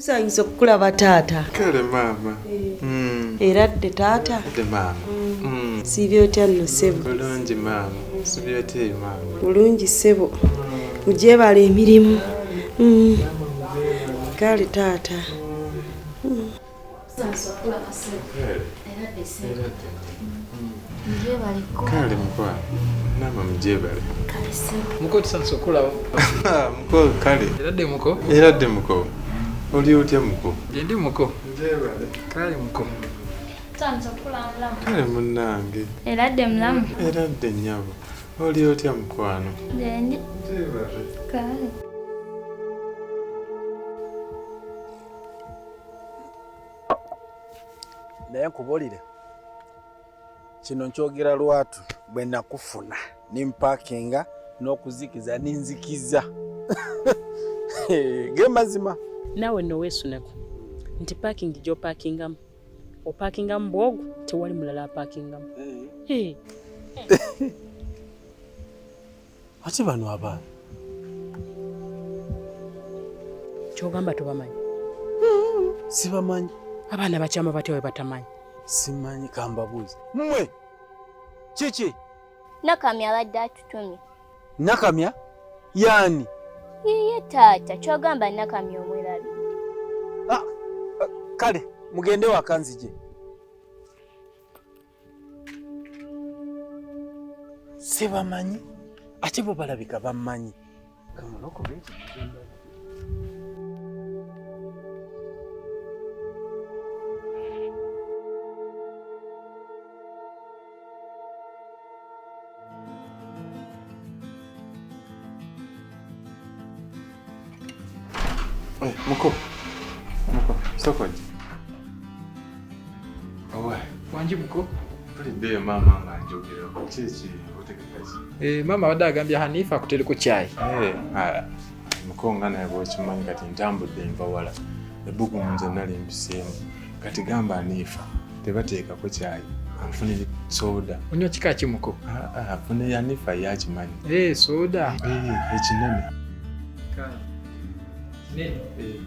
Tusanyuse okukulaba taata. Kale maama. Era dde taata. Dde maama. Siibye otya nno ssebo? Bulungi maama. Siibye otya eyo maama? Bulungi ssebo. Mugyebale emirimu. Kale taata. Tusanyuse okukulaba ssebo. Era dde ssebo. Mugyebale. Kale mukwano. Naama mugyebale. Kale ssebo. Muko tusanyuse okulaba. Muko kale. Era dde muko. Era dde muko. Oli otya muko? Gye ndi muko. Ngyebale. Kale muko. Tusanyuse okulaba mulamu. Kale munnange. Era dde mulamu. Era dde nnyabo. Oli otya mukwano? Gye ndi. Ngyebale. Kale. Naye nkubuulire kino nkyogera lwatu bwe nakufuna nimpakinga n'okuzikiza ninzikiza ge mazima. Naawe nno weesuneko nti parking gy'opaakingamu opaakingamu bwogu tewali mulala apaakingamu. Ate bano abaana kyogamba tobamanyi? Sibamanyi. Abaana bakyama batya we batamanyi? Simanyi, kambabuuze mmwe kiki? Nakamya abadde atutumye. Nakamya yaani? Yiye taata, kyogamba Nakamya omwerabidde. Kale mugende waka nzije. Sibamanyi ate bo balabika bammanyi. Muko. Muko, soko ojje. Owe. Wangi muko. Mpuliddeyo maama nga njogerako. Kiki otegeka ki? Maama abadde agambye Hanifa akutereko caayi. Muko nga naye bw'okimanyi kati ntambudde nva wala. Ebbugumu nze nali mpiseemu. Kati gamba Hanifa tebateekako caayi. Anfunire soda. Onywa kika ki muko? Afunire Hanifa ye akimanyi. Soda. Ekinene. Kale. Kinene.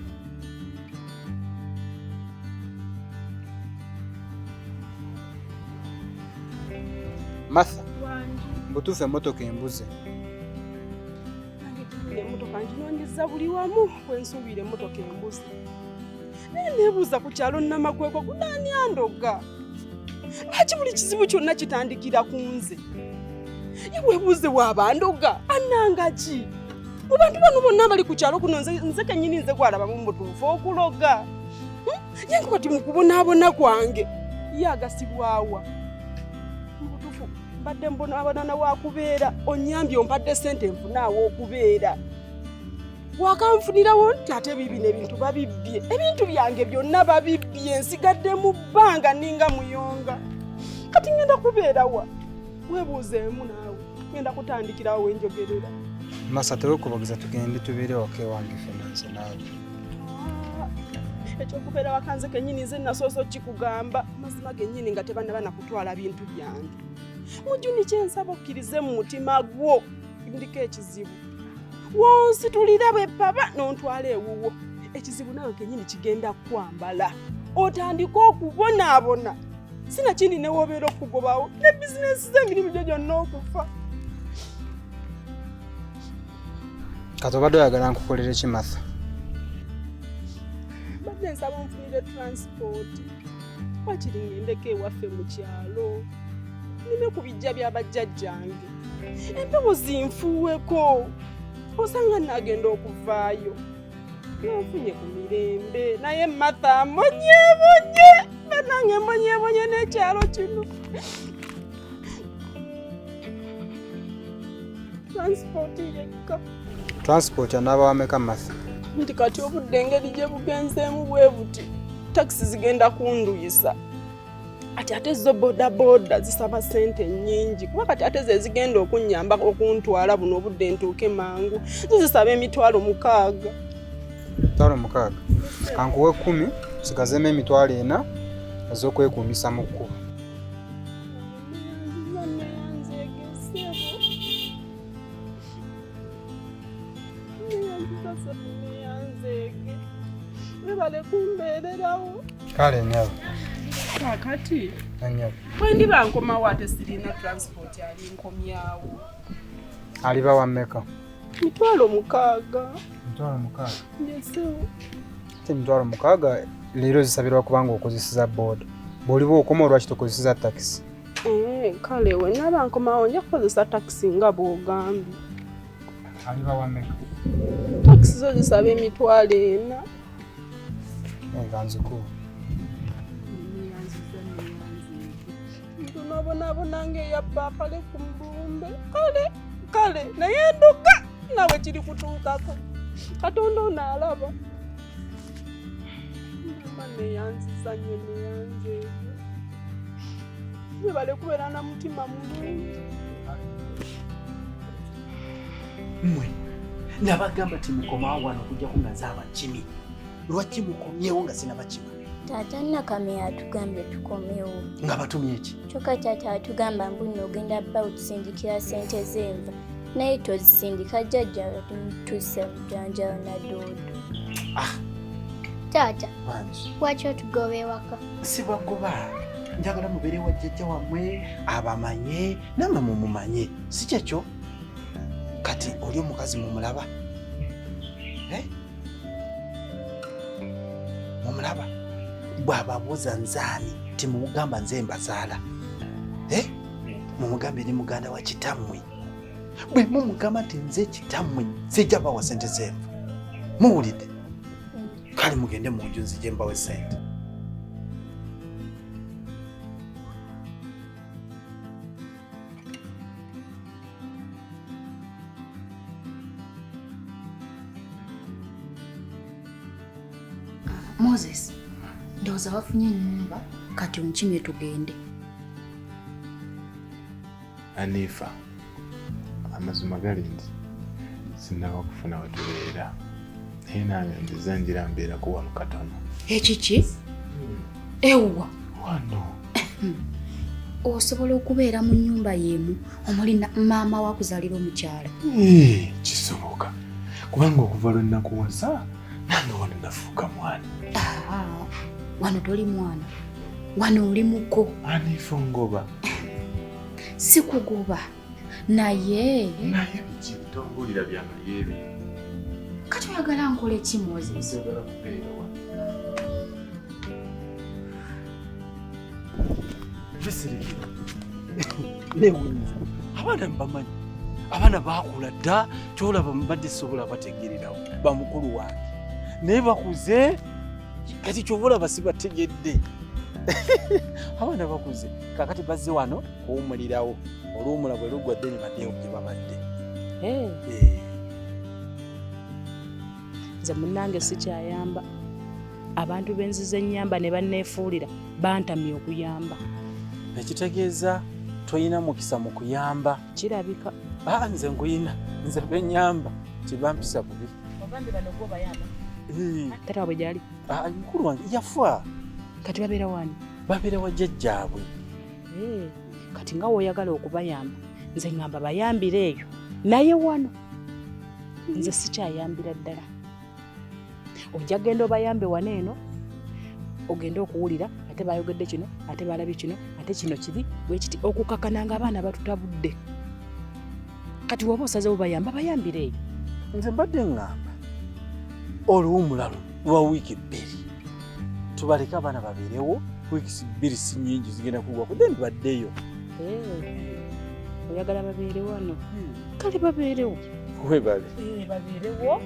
Martha, mbutuufu emmotoka embuze. Emmotoka nginoonyeza buli wamu bwe nsuubira emmotoka embuze. Naye neebuuza ku kyalo Namakwekwe gunaani andoga? Lwaki buli kizibu kyonna kitandikira ku nze? Ye weebuuze bw'aba andoga annanga ki? Mu bantu bano bonna abali ku kyalo kuno nze kennyini nze gwalabamu mu butuufu okuloga. Ye nga kati mu kubonaabona kwange ye agasibwawa. Mu butuufu mbadde mbonaabona na waakubeera, onnyambye ompadde ssente nfunaawo okubeera. Wakanfunirawo nti ate bibino ebintu babibbye. Ebintu byange byonna babibbye, nsigadde mu bbanga ninga muyonga. Kati ngenda kubeerawa? Weebuuzeemu naawe. Ngenda kutandikirawo we njogerera. Masa tewekubagiza tugende tubeere waka ewange ffenna nze naawe. Ekyokubeera waka nze kennyini nze nasoose okikugamba. Mazima gennyini nga tebannaba na kutwala bintu byange. Mujuni kye nsaba okkirize mu mutima gwo ndiko ekizibu. Wonsitulira bwe ppaba n'ontwala ewuwo. Ekizibu naawe kennyini kigenda kukwambala. Otandike okubonaabona. Sinakindi ne w'obeera okugobawo ne bizinensi z'emirimu gyo gyonna okufa. Kati obadde oyagala nkukolere ki Martha? Mbadde nsaba onfunire transport. Wakiri ngendeko ewaffe mu kyalo. Nnime ku bijja bya bajjajjange. Empewo zinfuuweko. Osanga naagenda okuvaayo. Nfunye ku mirembe. Naye Martha mbonyeebonye. Bannange mbonyeebonye n'ekyalo kino. Transport yekka. Transport anaaba wameka Martha? Nti kati obudde engeri gye bugenzeemu bwe buti, takisi zigenda kunduyisa. Ati ate zo bodaboda zisaba ssente nnyingi kuba kati ate ze zigenda okunnyamba okuntwala buno obudde ntuuke mangu. Zo zisaba 6,000. 6,000? Kankuwe 10, nsigazeemu 40,000 ez'okwekuumisa mu kkubo. Webale kumbeererawo. Kale nnyabo. Kaakati Nnyabo. bwe ndiba nkomawo ate sirina transport alinkomyawo. Aliba wa mmeka? 6,000. 6,000? Yes, ssebo. Ate 6,000 leero zisabirwa kubanga okozeseza booda. Bw'oliba okoma lwaki tokozeseza takisi? Kale we naaba nkomawo nja kukozesa takisi nga bw'ogambye. Aliba wa mmeka? Takisi zo zisaba 4,000. Nga nzikuwa. Ntonabonaabona ng'eyabba akale ku mbumbe. Kale, kale, naye nduka naawe kiri kutuukako. Katonda ono alaba. Mama neeyanziza nnyo neeyanzeege. Webale kubeera na mutima mulungi. Mmwe nabagamba timukomawo wano okujjako nga nze abakimi. Lwaki mukomyewo nga sinabakima? Taata Nakamya atugambye tukomewo. Nga batumye ki? Kyokka taata atugamba mbu nno ogenda bba otusindikira ssente z'enva. Naye tozisindika jjajja tusse bujanjalo na doodo. Taata, Wangi. lwaki otugoba ewaka? Sibagoba. Njagala mubeere wa jjajja wammwe abamanye nammwe mumumanye. Si kyekyo? Kati oli omukazi mumulaba? Eh? Mumulaba? Bw'ababuuza nzaani timumugamba nze mbazaala. Eh? Mumugambe ni muganda wa kitammwe. Bwe mumugamba nti nze kitammwe sijja bawa ssente z'enva. Muwulidde? Kale mugende mu nju nzije mbawe ssente. Moses, ndowooza wafunye ennyumba kati onkimye tugende. Anifa, amazima gali nti sinnaba kufuna we tubeera, naye nange nzize ngira mbeerako wano katono. Ekiki? Ewwa. Wano. Osobola okubeera mu nnyumba y'emu omuli maama wakuzaalira omukyala? Kisoboka kubanga okuva lwe nakuwasa nange wano nafuuka mwana. Wano toli mwana, wano oli muko. Anifa ngoba. Sikugoba naye. Naye biki bitongulira bya naye ebi? Kati oyagala nkole ki Moses? Njagala kubeera wano. Bisirikira. Neewuunyisa. Abaana mbamanyi. Abaana baakula dda kyolaba mbadde sobola bategeererawo bamukulu wange. Naye bakuze kati kyova olaba sibategedde. Abaana bakuze kaakati bazze wano kuwummulirawo oluwummula bwe luggwa dde ne baddeyo gye babadde. Nze munnange sikyayamba. Abantu benzize ennyamba ne banneefuulira bantamye okuyamba. Ekitegeeza toyina mukisa mu kuyamba. Kirabika. Nze nguyina, nze bennyamba tibampisa bubi. Obambi bano gwo bayamba. Taata waabwe gy'ali? Mukulu wange yafa. Kati babeera wani? Babeera wa jjajjaabwe. Kati nga w'oyagala okubayamba, nze ŋŋamba bayambire eyo. Naye wano nze sikyayambira ddala. Ojja genda obayambe wano eno, ogende okuwulira ate bayogedde kino, ate balabye kino, ate kino kiri bwe kiti, okukakana ng'abaana batutabudde. Kati woba osazeewo bayamba, bayambire eyo. Nze mbadde ŋŋamba oluwummula luno lwa wiiki 2 tubaleke abaana babeerewo wiiki 2 si nnyingi zigenda kugwako then baddeyo. Oyagala babeere wano? Kale babeerewo. Webale. Babeerewo.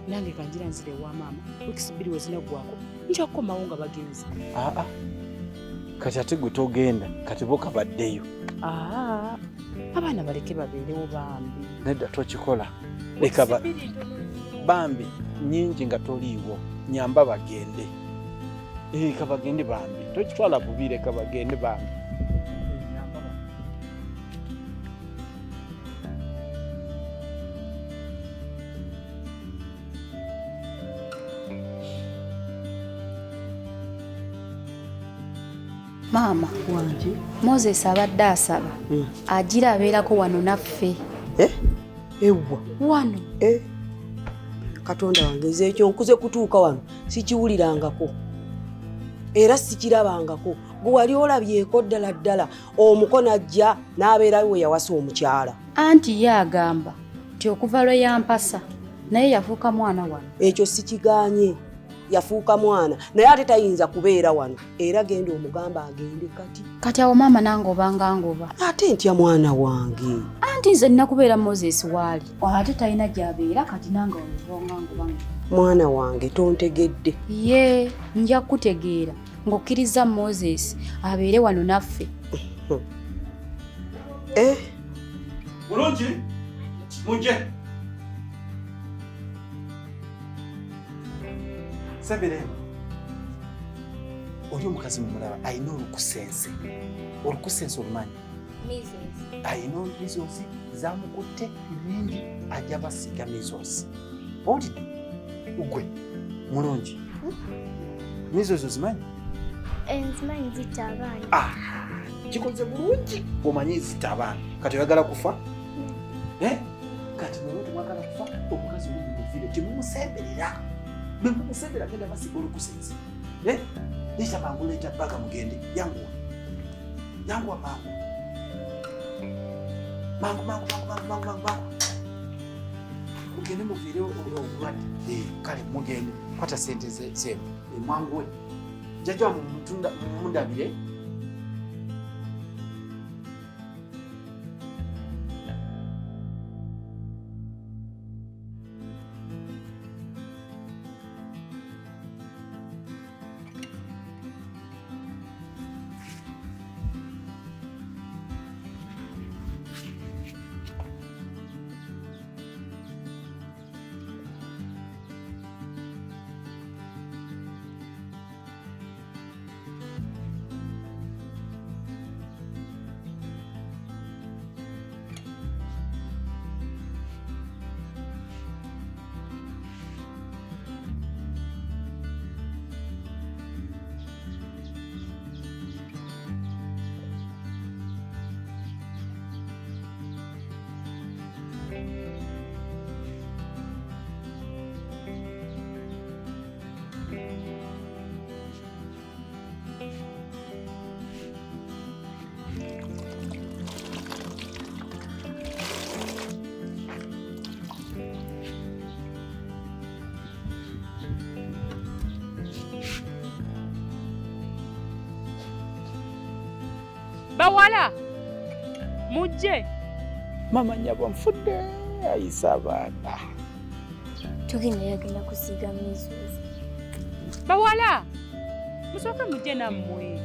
Nange kanjira nzire ewa maama wiiki 2 we zinaggwako nja kukomawo nga bagenze. Kati ate gwe togenda kati bo kabaddeyo. Abaana baleke babeerewo bambi. Nedda tokikola. Leka bambi nnyingi nga toliiwo nyamba bagende. Kabagende bambi tokitwala bubi leka bagende bambi. Maama wange Moses abadde asaba agira abeerako wano naffe. Ewa wano. Katonda wange, nze ekyo nkuze kutuuka wano sikiwulirangako era sikirabangako. Gwe wali olabyeko ddala ddala omukono ajja n'abeerawo we yawasa omukyala? Anti ye agamba nti okuva lwe yampasa naye yafuuka mwana wano. Ekyo sikigaanye, yafuuka mwana, naye ate tayinza kubeera wano. Era genda omugamba agende kati. Kati awo maama nange obanga ngoba. Ate ntya mwana wange? Anti nze nina kubeera Moses waali, ate talina gy'abeera, kati nange obanga ngoba. Mwana wange tontegedde. Ye nja kukutegeera ng'okkiriza Moses abeere wano naffe. Bulungi mujje. Sembere. Oli omukazi mumulaba alina olukusense. Olukusense olumanyi? Measles. Alina measles zamukutte nnyingi, ajja basiiga measles. Owulidde? Ggwe mulungi. Measles ozimanyi? Nzimanyi zitta abaana. Kikoze bulungi omanyi zitta abaana. Kati oyagala kufa? Kati bwe mwagala kufa omukazi oli mumuviire, temumusemberera. Bwe mumusembera agenda basiiga olukusense. Leeta mangu, leeta bbaga mugende. Yanguwa. Yanguwa mangu. Mangu, mangu, mangu, mangu, mangu, mangu, mangu. Mugende muviire obulwadde. Kale mugende. Kwata ssente zemu. Mwanguwe. Jjajja mumundabire. Bawala mujje. Mama nyabo nfudde ayisa abaana. Tugenda yagenda kusiiga measles. Bawala musooke mujje nammwe.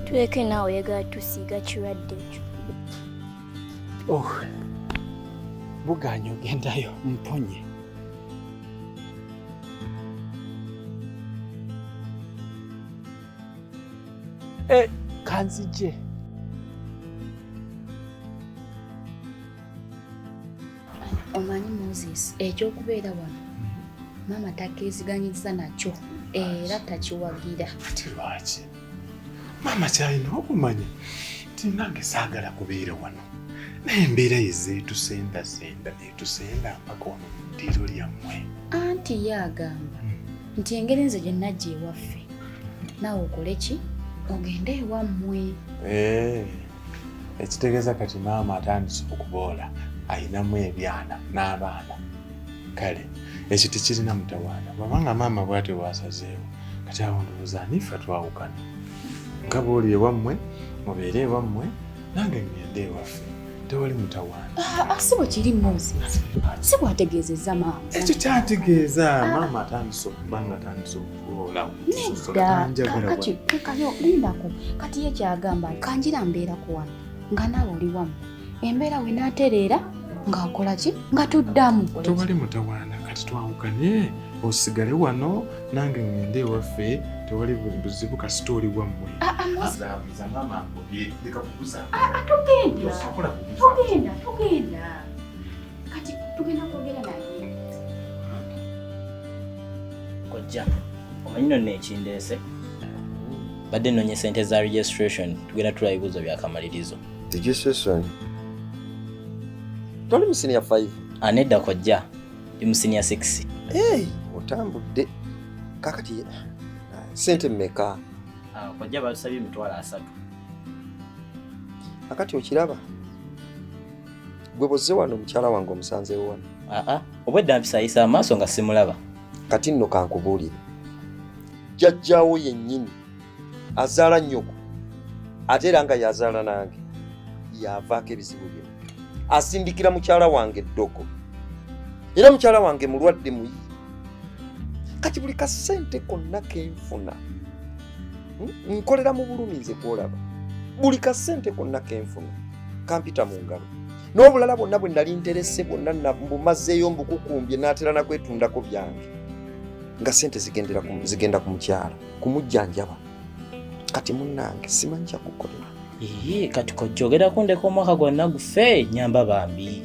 Tuleke naawe oyagala tusiiga kirwadde ekyo. Oh, bugaanye ogendayo mponye. Kanzije. Omanyi Moses, ekyokubeera wano maama takkiriziganyizza nakyo era takiwagira. Ate lwaki? Maama kyalina okumanya nti nange saagala kubeera wano, naye embeera yezeetusendasenda neetusenda mpaka wano mu ddiiro lyammwe. Anti ye agamba nti engeri nze gye najja ewaffe naawe okole ki? Ogende ewammwe. Ekitegeeza kati maama atandise okuboola ayinamu ebyana n'abaana. Kale ekyo tekirina mutawaana, bw'abanga maama bw'atyo bw'asazeewo. Kati awo ndowooza anifa twawukana. Nga bw'oli ewammwe mubeere ewammwe, nange ngende ewaffe, tewali mutawaana. Si bwe kiri Moses, si bw'ategeezezza maama. Ekyo kyategeeza maama atandise okuba nga atandise okuboola. Nedda, kati lekayo lindako. Kati ye kyagamba kanjira mbeerako wano nga naawe oli wammwe, embeera we naatereera ng'akola ki? Nga tuddamu. Tewali mutawaana, kati twawukane, osigale wano nange ngende ewaffe, tewali buzibu kasita oli wammwe. Maama ngobye, leka kukuza. Tugenda, tugenda. Kati tugenda kwogera naye. Kojja, omanyi nno ekindeese? Badde nnonye ssente za registration, tugenda tulaba ebibuuzo bya kamalirizo. Registration? Toli mu senior 5? Anedda kojja, ndi mu senior 6. Otambudde kakati sente mmeka? Kojja batusabye 300,000. Kakati okiraba gwe bozze wano omukyala wange omusanzeewo wano. Aa, obwedda mpisayisa amaaso nga simulaba. Kati nno kankubuulire, jjajjaawo yennyini azaala nnyoko ate era nga yazaala nange yavaako ebizibu bino. Asindikira mukyala wange eddogo era mukyala wange mulwadde muyi. Kati buli kasente konna kenfuna nkolera mu bulumi nze kwolaba. Buli kasente konna kenfuna kampita mu ngalo. N'obulala bwonna bwe nali nterese bwonna mbumazeeyo mbukukumbye n'atera na kwetundako byange. Nga sente zigenda ku mukyala kumujjanjaba. Kati munnange simanyi kyakukolera. Kati kojja ogenda kundeka omwaka gwonna gufe nyamba bambi.